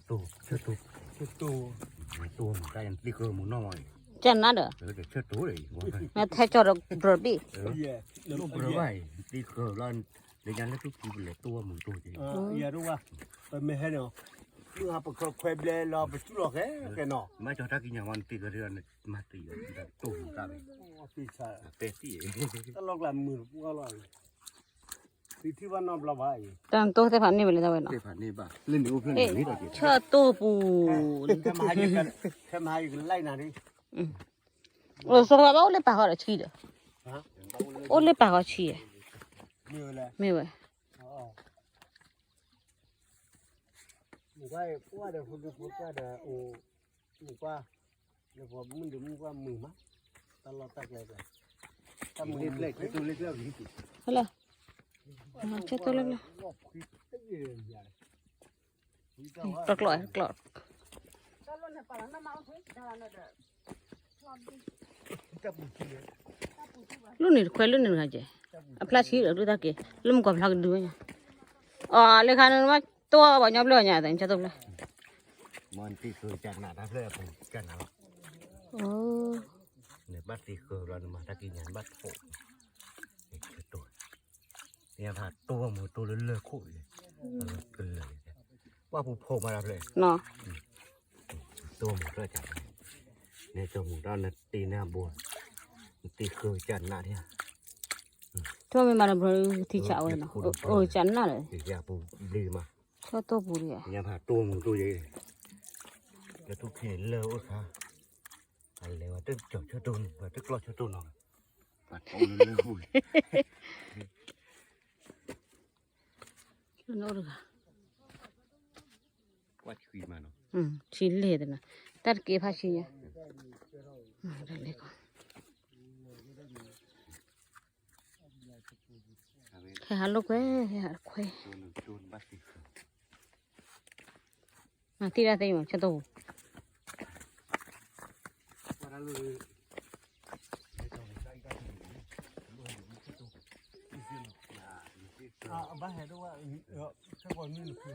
တိၢ်, ဆၢတိၢ်, ဆၢတိၢ်, တိၢ်မုၢ်တၢ်ယံၤ သံဃၢမုၢ်နီၢ်မးအံၤ, ကနၣ်ဒီး, ဆၢတိၢ်ဒီး, မ့ၢ်ထဲကၠီဒီး ဘြၢၤဘ့ၣ်, ဘြၢၤဘၣ်အံၤ သံဃၢလီၤ, လၢညါလၢသူၣ်ဖူပလဲၤတိၢ်ဝဲမုၢ်တိၢ်က့ၤ, ယၤဒိၣ်ဝဲ, ပမ့ၢ်ဟဲန့ၣ်, မုၢ်ဟါပခီခွဲဘျဲလီၤ ပစူၢ်လီၤဃဲကဲနီၤ, မ့ၢ်ကၠီတၢ်ကံၣ်ညါဝဲနတ့ၢ်ကဒီး, မၤတ့ၢ်အီၤတိၢ်မုၢ်တၢ်ဘၣ်, ပဲသံၣ်, တၢ်လီၢ်ကျါမုၢ်တပူၤလီၤ, သံထံၣ်ဘၣ်နီတဘျီဘၣ်အံၤ, တၢ်တိၢ်သ့ၣ်ဖးန့ၢ်ဝဲလၢတၢ်ဝဲနီၤ, ဆၢတိၢ်ပူၤ, ခဲမဟါယကလဲၣ်နၤဒ်, အိၣ်ဆိဘၣ်အိၣ်လၢပာ်ဃီဒီးဆံဒီး, အိၣ်လၢပာ်ဃီဆံ, မ့ၢ်ဝဲ, မ့ၢ်ဝဲ, မုၢ်ကွၢ်ဒီးဖိဒိၣ်ဖိကွၢ်ဒီးအိၣ်, မုၢ်ကွၢ်, လၢပှၤမုၢ်ဒုးမုၢ်ကွၢ်မုၢ်မး, တၢ်လီၢ်တၢ်ကျဲ, ဟဲလၢ, ဆၢတိၢ်လၢ, ကျီကျီကျီ လူန့ၣ်တခွဲလူန့ၣ်တဂၤကဲ, အဖျါဆံးဒီးဒုတၢ်က့ၤ, လၢမုၢ်ကွၢ်ဖျါကဒုဝဲညါ, အီၤလၢခါန့ၣ်မး, တိၢ်ဘၣ်ညီဘျီညါသ့ၣ် ဆၢတိၢ်ဖျါ, မ့ၢ်တံၤဃၢကနးတၢ်ဖျၢၣ်အပူၤကနးလီၤ, နဘၣ်တံၤဃၢလီၤ နမၤတၢ်ကံၣ်ညါနဘၣ်ထိၣ်, ဆၢတိၢ်, နဖးတိၢ်မုၢ်တိၢ်လၢလၢၢ်ခိၣ်အံၤ, ကလၢာ်, ပှၢ်ပူၤဖိးမးတၢ်ဖျၢၣ်, တိၢ်မုၢ်တၢ်ကနး, နကၠီမုၢ်တၢ်နတ့ၢ်န့ၢ်အဘိ, နတံၤဃၢကနးဒၣ်, တိၢ်မ့ၢ်မးတဘျီထံဆးဝဲနီၤ, အိၣ်ကနးလၢ, ပူၤဘျ့မး, ဆၢတိၢ်ပူၤဒံး, ညါဖးတိၢ်မုၢ်တိၢ်ယဲ, လၢထူၣ်ခံန့ၣ်လၢၢ်အိၣ်ခါ, အလဲၤဝဲတကၠီၤဆၢတိၢ်န့ၣ် ဝဲတကျီၢ်ဆၢတိၢ်နီၤ, ပှၤတိၢ်လၢလၢၢ်ခိၣ်, ဆံးလဲၣ်တနီၤ, တၢ်တက့ၤဖးဆံညါ, ဟဲဟးလိာ်ကွဲ, ဟဲဟးခွဲ, မၤသံတၢ်သ့မး ဆၢတိၢ်ပူၤ, ဘၣ်ဟဲဒိၣ်ဝဲ, ဘၣ်နၢ်ဝဲ,